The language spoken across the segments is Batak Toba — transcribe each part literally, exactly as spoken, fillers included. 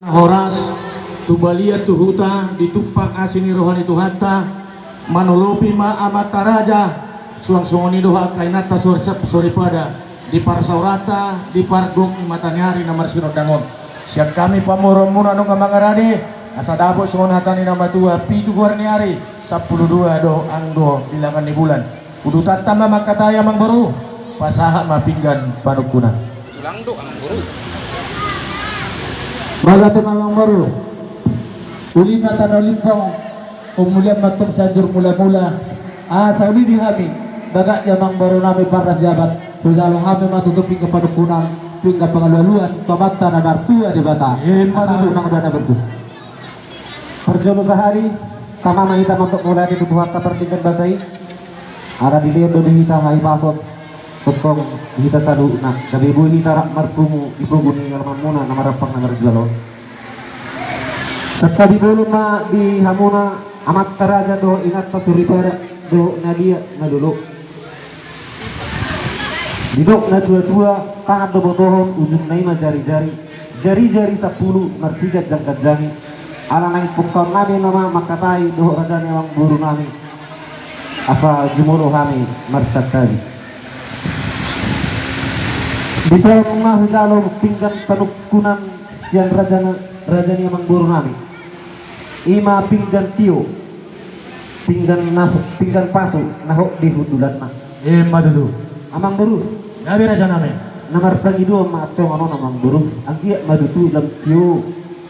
Horas, tu balian tu huta, ditumpak asi ni roha ni Tuhanta, manolopi ma amanta raja, suang songon i do angka inanta sor-, soripada, di parsaoranta, di pargok ni mata ni ari na marsinondang on. Sian hami pamoruonmuna nunga mangarade, asa dapot songon hata ni na matua, pitu goar ni ari, sampulu dua do anggo bilangan ni bulan. Udutanta ma mangkatai amang boru, pasahat ma pinggan panungkunan. Tulang do amang boru. Mauliate ma amang boru. Uli ma tano limbong, ummulian ma tong Sianjur Mulamula. Asa uli di hami, bagak di amang boru nami Parnas Jabat. Hujalo hami ma tutu pinggan panungkunan, pinggan pangalualuan, tu Amanta na martua Debata. Ima tutu. Asa unang dana berdu. Parjolo sahali, tama ma hita mandok mauliate tu Tuhanta pardenggan basa i. Ala dilehon do di hita hahipason, tongtong di hita saluhutna, gabe boi hita rap marpungu di pogu ni alamanmuna na marampang na marjual on. Santabi bolon ma di hamuna amanta raja dohot inanta soripada dohot na liat na lolo. Didok na tuatua, tangan do botohon, ujungna i ma jarijari, jarijari sampulu marsiganjangganjangi. Ala naeng pungkaon nami nama mangkatai dohot raja ni amang boru nami, asa jumolo hami marsantabi. Dison ma hujalo pinggan panungkunan sian raja na, raja ni amang boru nami. Ima pinggan tio, pinggan na, pinggan pasu na hot di hundulanna. Ima tutu. Amang boru. Gabe raja nami. Na marpangidoan ma antong on amang boru, anggiat ma tutu lam tio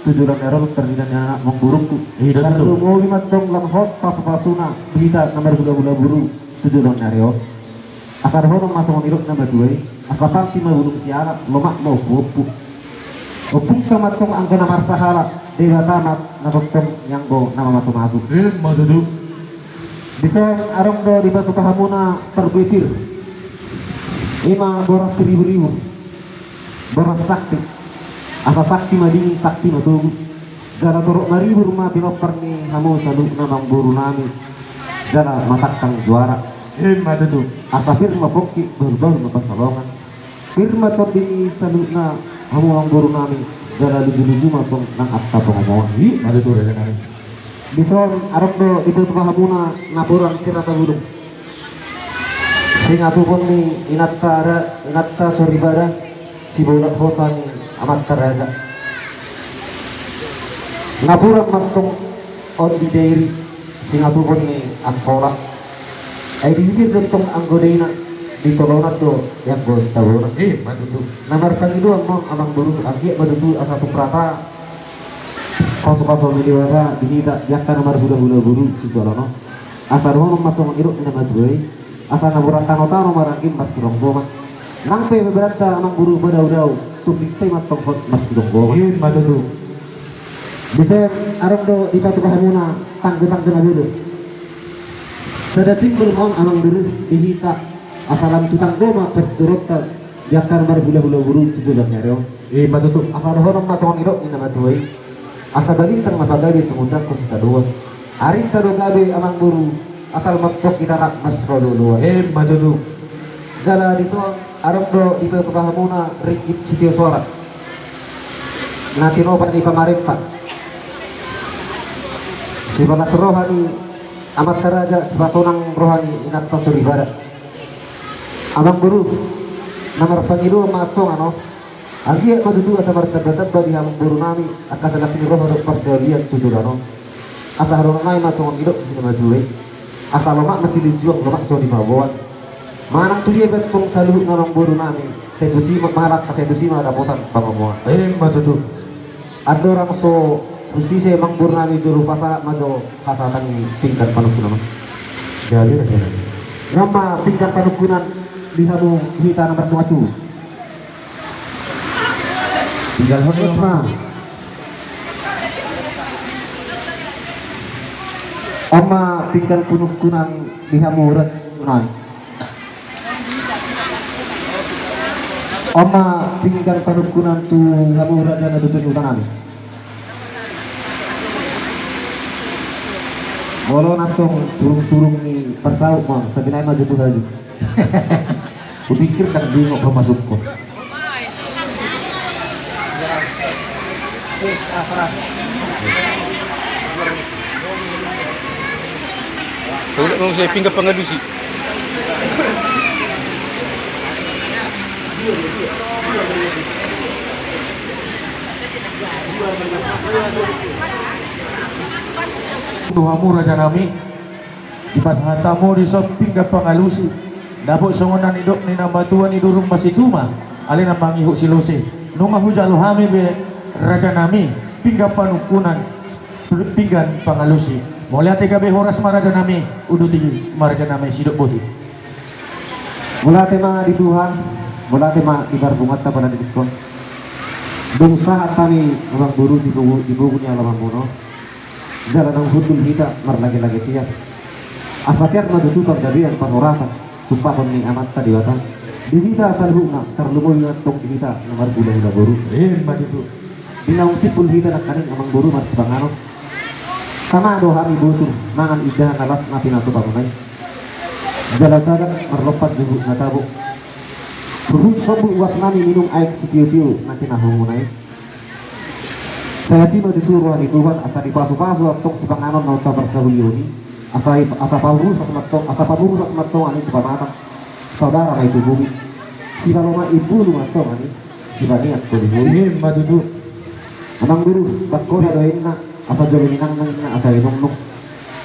tu joloan ni ari on pardalanan ni anak amang borungku. I do tutu. Tarlumobi ma antong lam hot pasupasuna di hita na marhulahula boru tu joloan ni ari on. Asa dohonon ma songon nidok na matua i, asa pangki ma bulung siala, lomak ma ompuompu. Ompungka ma antong anggo na marsahala, Debata ma na tongtong ni anggo na mamasumasu. Ima tutu. Dison adong do dipatupa hamuna parbue pir. Ima boras riburibu. Boras sakti. Asa sakti ma dingin, sakti ma togu. Jala torop maribur ma pinompar ni hamu saluhutna amang boru nami. Jala matangkang juara. Ima tutu. Asa pir ma pongki, bahulbahul ma pansalongan. Pir ma tondi ni saluhutna hamu amang boru nami. Jala lujuluju ma antong nang angka pangomoan. Ima tutu raja nami. Dison adong do dipatupa hamuna napuran sirata bulung. Singatupon ni inanta ra-, inanta soripada, sibolat hosa ni amanta raja. Napuran ma antong on di dairi, singatupon ni angkola. Ai di bibir do antong anggo daina, di tolonan do di anggo tabona. Ima tutu. Na marpangidoan ma on amang boru, anggiat ma tutu asa tung rata pasupasuna ni Debata di hita, di angka na marhulahula boru tu joloan on. Asa dohonon ma songon nidok ni na matua i, asa na murah tanotano maranggi marsironggoman. Nang pe beberanta amang boru madaodao, tung dipta i ma antong hot marsironggoman. Ima tutu. Dison adong do dipatupa hamuna tanggotanggo na bolon. Sada simbol ma on amang boru di hita, asa lam tu tanggo ma partuturonta di angka na marhulahula boru tu joloan ni ari on. Ima tutu. Asa dohonon ma songon nidok ni na matua i, asa balintang ma pagabe tumundalhon sitadoan. Arinta do gabe amang boru, asal ma antong hita rap marsipaolooloan. Ima tutu. Jala dison adong do dipatupa hamuna ringgit sitio soara na tinopa ni pamarenta. Sibalas roha ni amanta raja, sipasonang roha ni inanta soripada. Amang boru, na marpangidoan ma antong on. Anggiat ma tutu asa martambatamba di amang boru nami angka silas ni roha dohot parsaulian tu joloan on. Asa dohonon nami ma songon nidok ni na matua i, asa lomak ma silunjuang, lomak songon i paboan. Manang tu dia pe antong saluhutna amang boru nami, sai tusi ma, mangalangka sai tusi ma dapotan pangomoan. Ima tutu. Andorang so tusi, amang boru nami, jolo pasahat ma jo hasahatan ni pinggan panungkunan on. Jadi raja nami. Ima pinggan panungkunan di hamu hita na martua tu. Tinggal hot. Terus ma. Ima pinggan panungkunan di hamu raja nami. Ima pinggan panungkunan tu hamu raja na tutu ni huta nami. Molo na antong surungsurung ni parsaut ma, sabinai ma jo tu haju. Hupikir ndang dingok pamasuk ho. Tolong dong, saya pinggan pangalusi. Tu hamu raja nami, dipasahat hamu dison pinggan pangalusi. Dapot songon na nidok ni na matua, ni durung masituma, alai na mangihut silose. Nunga hujalo hami be raja nami pinggan panungkunan, pinggan pangalusi. Mauliate, gabe horas ma raja nami, uduti ma raja nami, sidok boti. Mauliate ma di Tuhan, mauliate ma di parbunganta pala di dikon. Dung sahat hami amang boru di bogu, di bogu ni alamanmuna on, jala naung hundul hita marlage-lage tiar. Asa tiar ma tutu panggabean parhorasan tumpahon ni Amanta Debata di hita saluhutna, tarlumobi ma antong di hita na marhula-hula boru. Ima tutu. Di naung simpul hita nangkaning amang boru marsipanganon, tama do hami bosur mangan indahan na las na pinatupamuna i. Jala sagat marlompan juhut na tabo. Huhut sombut uas nami minum aek sitio-tio na tinahumuna i. Sai asi ma tutu roha ni Tuhan, asa dipasu-pasu antong sipanganon naung taparsaulihon i. Asa, asa pamurus as ma antong, asa pamurus as ma antong ani tu pamatang. Saudara ma i tu bohi. Sipaloma imbulu ma antong ani sipaneang tu bohi. Ima tutu. Amang boru, bangkona do inna, asa jolo ninangnang inna, asa inungnung.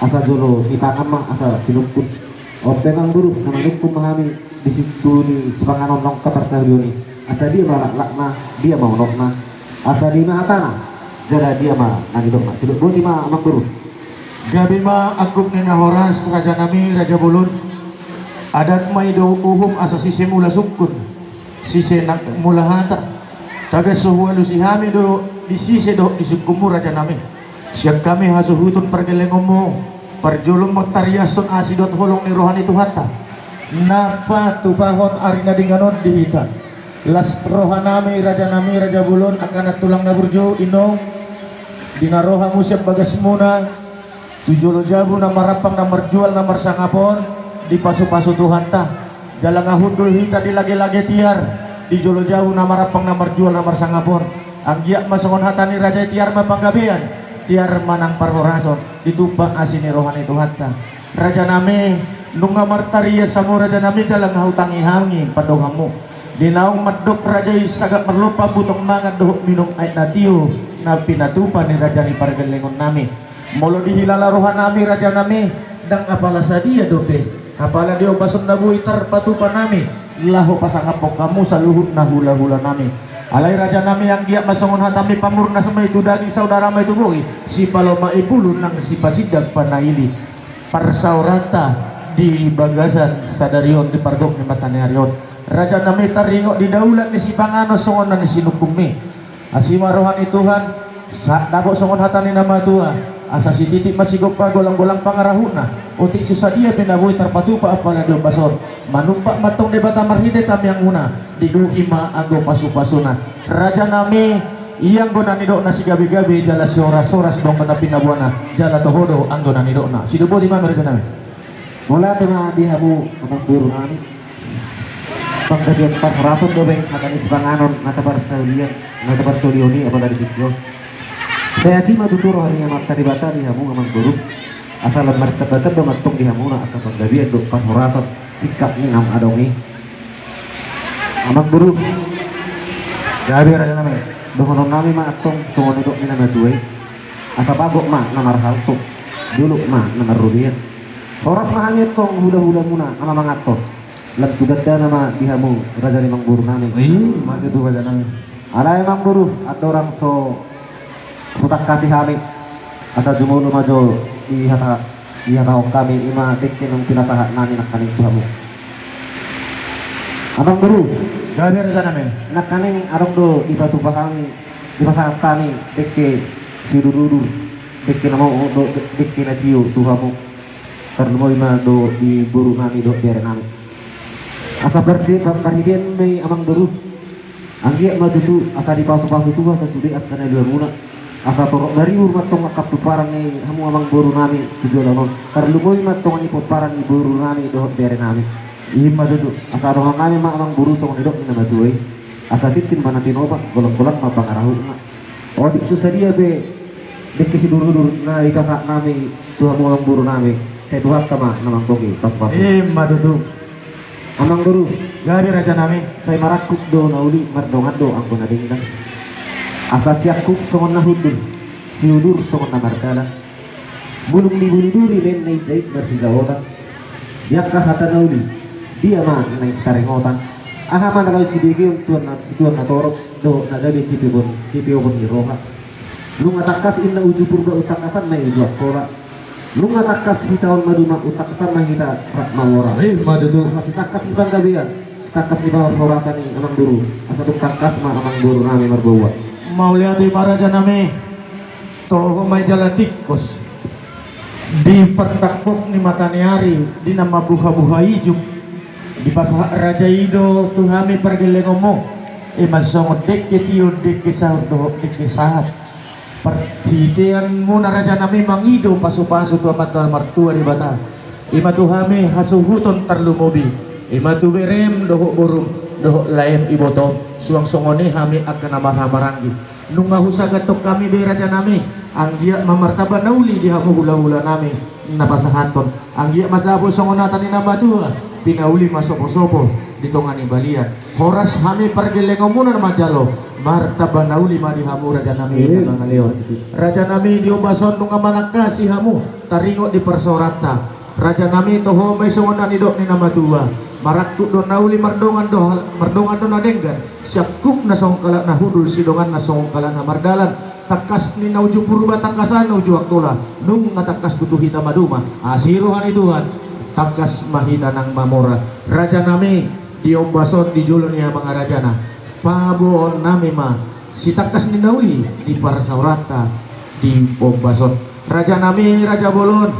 Asa jolo nipangan ma, asa sinungkun. On pe amang boru, na manungkun ma hami di situ ni sipanganon naung taparsaulihon i. Asa dia ma laklakna, dia ma unokna. Asa dia ma hatana, jala dia ma na nidokna. Sidok boti ma amang boru. Gabe ma angkup ni na horas raja nami, raja bolon. Adat ma i do uhum asa sise mula sungkun, sise nang mula hata. Tagan so hualusi hami do di sise dohot di sungkunmu raja nami. Sian hami hasuhuton pargellengonmu, parjolo martariashon asi dohot holong ni roha ni Tuhanta na patupahon ari na denggan on di hita. Las roha nami raja nami, raja bolon, angka na tulang na burju, inong, di na ro hamu sian bagasmuna tu jolo jabu na marampang na marjual na marsangap on, dipasu-pasu Tuhanta. Jala nga hundul hita di lage-lage tiar di jolo jabu na marampang na marjual na marsangap on. Anggiat ma songon hata ni raja i, tiar ma panggabean, tiar ma nang parhorason, ditumpak asi ni roha ni Tuhanta. Raja nami, nunga martarias hamu raja nami, jala nga hutangi hami pandohanmu. Di naung mandok raja i sagat marlompan butong mangan dohot minum aek na tio na pinatupa ni raja ni pargellengon nami. Molo dihilala roha nami raja nami, ndang apala sadia dope, apala di ombason na boi tarpatupa nami laho pasangaphon hamu saluhut na hula-hula nami. Alai raja nami, anggiat ma songon hatami, pamurnas ma i tu daging, saudara ma i tu bohi, sipaloma imbulu nang sipasindang panaili parsaoranta di bagasan sadari on, di pargok ni mata ni ari on. Raja nami, taringot di daulat ni sipanganon songon na nisinungkunmi. Asi ma roha ni Tuhan, sa-, dapot songon hata ni na matua, asa sititi ma sigompa, golang-golang pangarahutna. Otik so sadia pe na boi tarpatupa apala di ombas on, manumpak ma antong Debata marhite tangiangmuna, digohi ma anggo pasu-pasuna. Raja nami, ia anggo na nidokna sigabe-gabe jala sihoras-horas do anggo na pinaboana, jala toho do anggo na nidokna. Sidok boti ma hami raja nami. Mauliate ma di hamu amang boru nami. Panggabean parhorason do baen hata ni sipanganon na taparsaulihon, na taparsaulihon i apala di tingki on. Sai asi ma tutu roha ni Amanta Debata di hamu amang boru, asa lam martamba-tamba ma antong di hamuna angka panggabean dohot parhorason singkat ni naung adong i. Amang boru, gabe raja nami. Dohonon nami ma antong songon nidok ni na matua i. Asa bagot ma na marhalto, dolok ma na marrobean. Horas ma hami antong hula-hulamuna na mamanganhon. Lam tu gandana ma di hamu raja ni amang boru nami. Ima tutu raja nami. Alai amang boru, andorang so hutangkasi hami, asa jumolo ma jo di hata, di hatahon hami, ima dengke naung pinasahat nami nangkaning tu hamu. Amang boru. Gabe raja nami. Nangkaning adong do dipatupa hami, dipasahat hami dengke siudur-udur, dengke na momo do, dengke na tio tu hamu. Tarlumobi ma do di boru nami dohot bere nami. Asa parti-, parhitean ma i amang boru, anggiat ma tutu asa dipasu-pasu Tuhan sasude angka na niulamuna. Asa torop maribur ma antong angka pomparan ni hamu amang boru nami tu joloan on. Tarlumobi ma antong ni pomparan ni boru nami dohot bere nami. Ima tutu. Asa dohonon nami ma amang boru songon nidok ni na matua i. Asa tintin ma na tinopa, golang-golang ma pangarahutna. Otik so sadia pe dengke sidurudur na dipasahat nami tu hamu amangboru nami, sai Tuhanta ma na manggohi pasupasu. Ima tutu. Amangboru. Gabe raja nami. Sai marangkup do na uli, mardongan do anggo na denggan. Asa siangkup songon na hundul, siudur songon na mardalan. Bulung ni bulu duri, baen na dijait marsijaotan. Di angka hata na uli, dia ma naeng sitaringotan? Aha ma na laho sibegeon tuan na, situan na torop dohot na gabe sipeopon, sipeopon ni roha? Nunga tangkas ninna uju Purba, umtangkasan ma i uju Angkola. Nunga tangkas hita on maduma, umtangkasan ma hita rap mamora. Ima tutu. Asa sitangkas ni panggabean, sitangkas ni parhorasan i amangboru, asa tung tangkas ma amangboru nami marboa. Mauliate ma raja nami. Toho ma i jala tingkos. Di partangkok ni mata ni ari, di na mambuhabuha ijuk, dipasahat raja i do tu hami pargellengonmu. Ima songon dengke tio, dengke sahur dohot dengke sahat. Parsiteanmuna raja nami mangido pasupasu tu Amanta Martua Debata. Ima tu hami hasuhuton tarlumobi. Ima tu berem dohot borum dohot laem ibotom. Suang songon i hami angka na marhahamaranggi. Nunga husagathon hami be raja nami, anggiat ma martamba na uli di hamu hulahula nami na pasahathon. Anggiat ma dapot songon hata ni na matua, pinauli ma soposopo di tonga ni balian. Horas hami pargellengonmuna na manjalo, martamba na uli ma di hamu raja nami. Raja nami, di ombas on nunga manangkasi hamu taringot di parsaoranta. Raja nami, toho ma i songon na nidok ni na matua. Marangkup do na uli, mardongan do, mardongan do na denggan. Siangkupna songon halak na hundul, sidonganna songon halak na mardalan. Tangkas ninna uju Purba, tangkasanna uju Angkola. Nunga tangkas tutu hita maduma, asi roha ni Tuhan, tangkas ma hita nang mamora. Raja nami, di ombas on di jolo ni amang rajana, paboaon nami ma sitangkas ni na uli di parsaoranta di ombas on. Raja nami, raja bolon,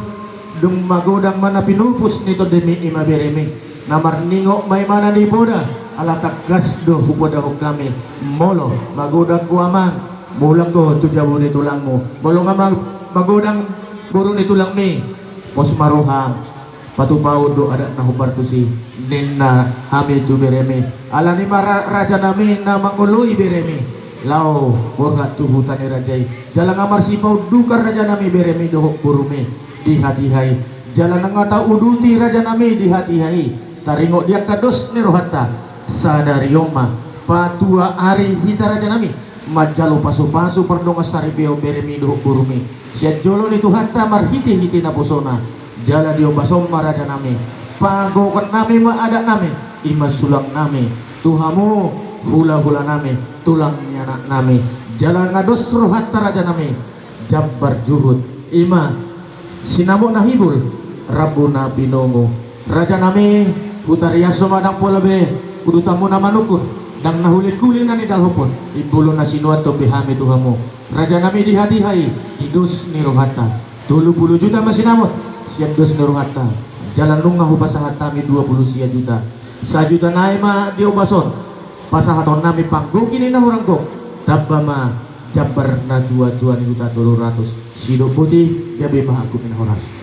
dung magodang ma na pinupus ni tondimi, ima beremi. Na marningot ma imana di poda, ala tangkas do hupodahon hami. Molo magodang ho amang, mulak ho tu jabu ni tulangmu. Molo nga ma-, magodang boru ni tulangmi, pos ma roham. Patupahon do adat na hombar tusi, ninna hami tu beremi. Alani ma ra-, raja nami na mangoloi beremi laho borhat tu huta ni raja i. Jala nga marsipaundukan raja nami beremi dohot borumi di hatiha i. Jala nunga tauduti raja nami di hatiha i, taringot di angka dos ni rohanta. Sadari on ma, patua ari hita raja nami, manjalo pasupasu pardongan saripeon beremi dohot borumi sian jolo ni Tuhanta marhitehite naposona. Jala di ombas on ma raja nami, pagokhon nami ma adat nami, ima sulang nami tu hamu hulahula nami, tulang ni anak nami. Jala nga dos rohanta raja nami, jambar juhut, ima sinamot na hibul, rambu na pinongu. Raja nami, hutariashon ma, ndang pola be udutanmuna manungkun, ndang na hulingkuling na nidalhophon, imbulu na sinuanhon be hami tu hamu. Raja nami, di hatiha i, di dos ni rohanta, tolu pulu juta ma sinamot sian dos ni rohanta. Jala nunga hupasahat hami dua pulu sia juta. Sajuta nai ma di ombas on pasahaton nami panggohi ni na hurang gok. Tamba ma jambar na tuatua ni huta tolu ratus. Sidok boti, gabe ma angkup ni na horas.